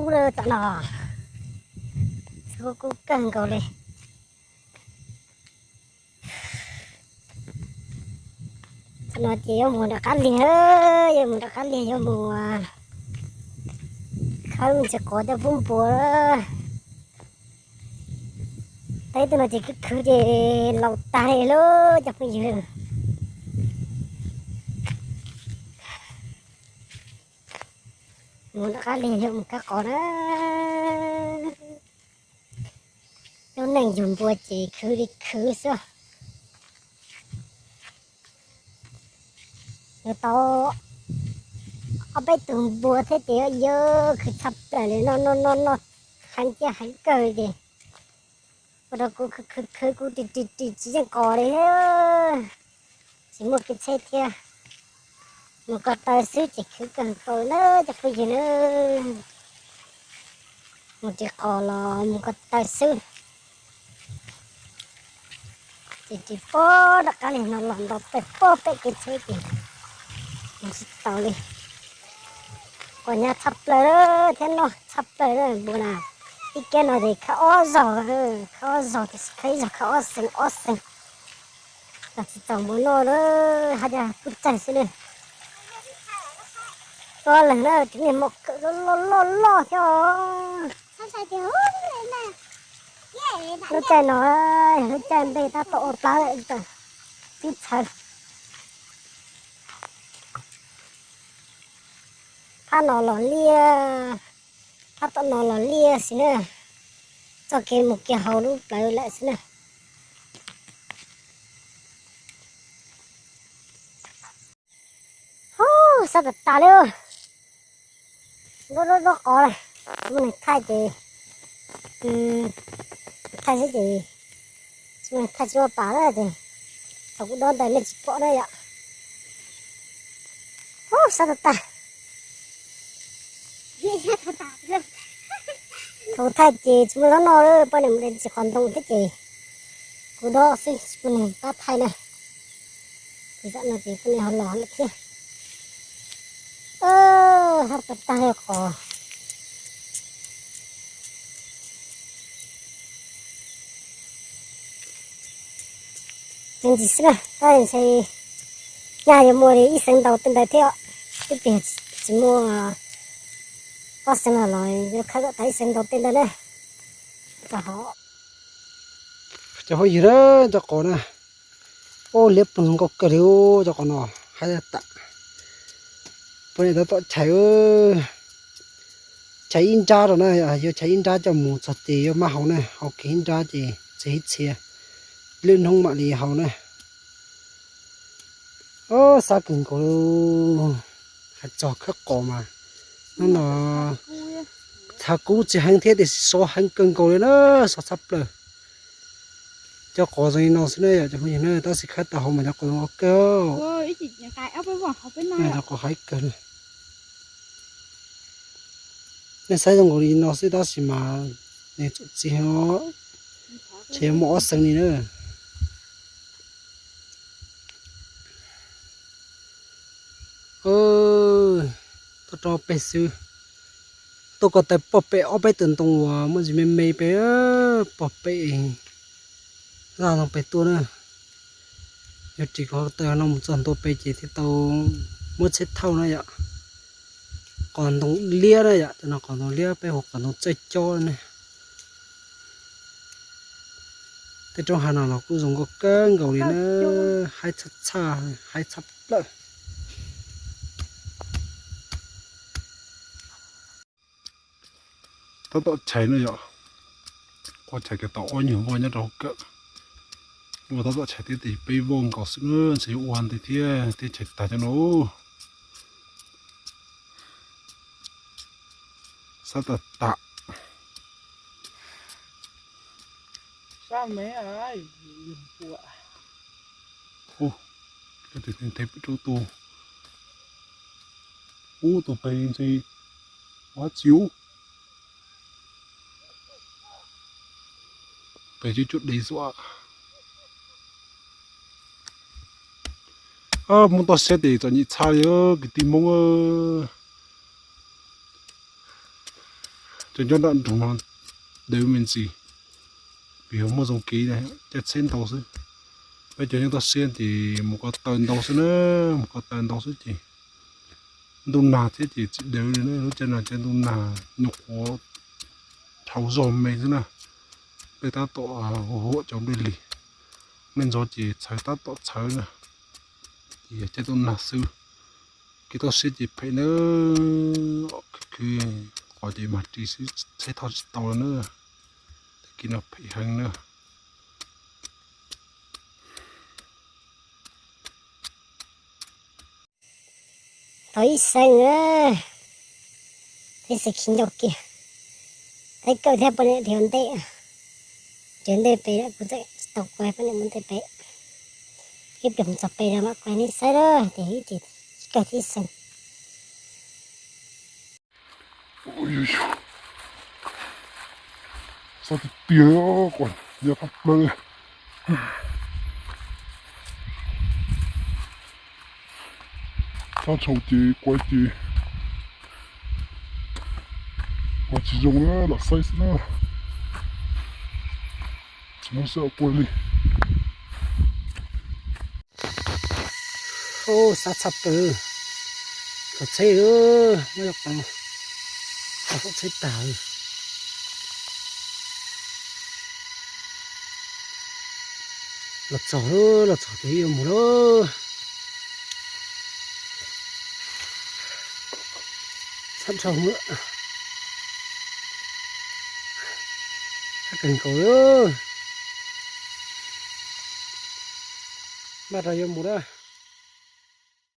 Kub lawm tam no, kub kub kawg nkaus li. Tam no ces yuav mus rov qab liag, yuav mus rov qab liag yuav mus khawb ntsis qos coj pub npua. Teb tam no ces khwv khwv ces laus tag li lauj cov phooj ywg. Mus rov qab liag yuav mus khawb qos na. Lub neej yug npua ces khwv li khwv xwb. Yuav tau ob peb tug npua thiab ces yuav khwv tshaj plaws li no no no no, heev thiab heev kawg ces ua rau kuv khwv khwv khwv kuv ris ris ris tsis yeej qos li. Tsis muaj kev tsheb thiab, mus ko taw xwb ces khwv kawg nkaus na cov phooj ywg na. Mus ris qos los mus ko taw xwb. Ces ris pob rov qab li no los nto pem pob pem kev tsheb ces mus tsis tau li. Qos nyab tshaj plaws thiab noj tshaj plaws npua na. Ib kiab no ces khawb ob zaug, khawb ob zaug, khawb ib zaug khawb ob xees ob xees. Los tsis txaus npua noj lawm, haj yam kub tsawg xwb na. Tuab leeg na, tus niag mom kawm loj loj loj thiab os. Lub caij no, lub caij npej tab tom ua plab lawm, twb txhawv. Phab no los liaj, phab tom no los liaj xwb na. Txoj kev mus kev haus lub plawv lawm xwb na. Hub, sab tas tas li. Dob dob dob qos lawm, tsis muaj neeg thaij ces, thaij xwb ces tsis muaj neeg thaij tsis muaj pas na ces thaum kuv dob ntawd nej tsis pom na yom. Hub, sab tas tas. Thaum thaij ces tsis muaj zaub noj, poj niam mus de txiv qos ntoo thiab ces kuv dob xwb tsis muaj neeg pab thaij na. Ces tam no ces poj niam ho los lawm thiab. Hab tag tag li qos. Ntsis xwb na, tab ntshe nyaj yuav muaj li ib xeev ntau tej ntawd thiab. Twb tias tsis muaj ob xeev los los yuav khawb kom tag ib xeev ntau tej ntawd na. Cov phooj ywg na, cov qos na, ua liab ploog zoo nkauj kawg li cov qos no, haib tas. Poj niam tab tom chais, chais ib nrab rau na, yuav chais ib nrab coj mus txog ces yuav maj haus na, haus kiag ib nrab ces tseg ib txhia, lwm hnub mam li haus na. Xab kawg nkaus li, hais txog khawb qos mas hnub no txhav kub tsis heev thiab tiam sis sov heev kawg nkaus li na, sov tshaj plaws. Cov qos zoo li no xwb na yom cov phooj ywg na, tab sis khawb tau hauv mas cov qos zoo nkauj kawg. Cov qos haib kawg na. Nej saib zoo nkaus li no xwb tab sis mas nws txuam txiv, ntshe muaj ob xeev li na. Tuaj rau pem xwb, tuaj ko taw pog pem ob peb tug ntoo uas muaj ntsis me me pem, pog pem zaj ntoo pem tuaj na. Yuav ris ko taw no mus txog ntua pem ces thiaj tau muab tsheb thauj na yom. Qos ntoo liab na yom, cov no qos ntoo liab peb hu qos ntoo txawj cob ne. Tej roob hav no los kuj zoo nkauj kawg nkaus li na, haib tshaj tshaj, haib tshaj plaws. Tab tom chais no yom, qua chais kiag tau ob nyuag voj nyob rau hauv kawm. Ua tab tom chais thiab ces peb voj nkaus xwb na, ntshe yuav ua ntev thiab thiaj chais tag cov no. Sab tas tas. Ub, tus, ub, tus pem ntse, ua txiv ub. Pem cuj cuj dev xwb. Hmoob toj siab ces txom nyem tshaj li kwv tij Hmoob. Cov nyob nram nroog no dev me ntsis, vim muaj zoo kev caij tsheb ntau xwb. Peb cov nyob toj siab ces mus ko taw ntau xwb na, mus ko taw ntau xwb ces ntuj nag thiab ces tsis dev li na. Lub caij no caij ntuj nag nyuam qhuav dhau zog me xwb na. Peb tab tom huam cov nplej lig, nplej ntxov ces txhawv tab tom txhawv na. Ces yog caij ntuj nag xwb, kev toj siab ces phem na, khwv khwv qhov ces mag ris xwb tsheb thauj tsis tau na. Tag kis no phem heev na. Tau ib xeem na, ib xeem khib ncauj kiag. Teb kawm thiab poj niam dhia ua ntej, dhia ua ntej pem lawm, kuv txawm tsis tau kuv poj niam ua ntej pem. Ib pliag mus txog pem no mam kuv nej saib na, ces ib ces kawg thiab ib xeem. Sab tiag tiag, quaj nyob thab plawg. Sab tshau ces quaj ces quaj tsis zoo na, lam saib xwb na. Tsis muaj sij hawm quaj li. Sab tshaj plaws, txog tsheb, muab cov qos txog tsheb tag. Los txog, los txog ces yuav mus lawm. Txhob dhau lawm, txhob kawg nkaus lawm. Npaj rau yuav mus na.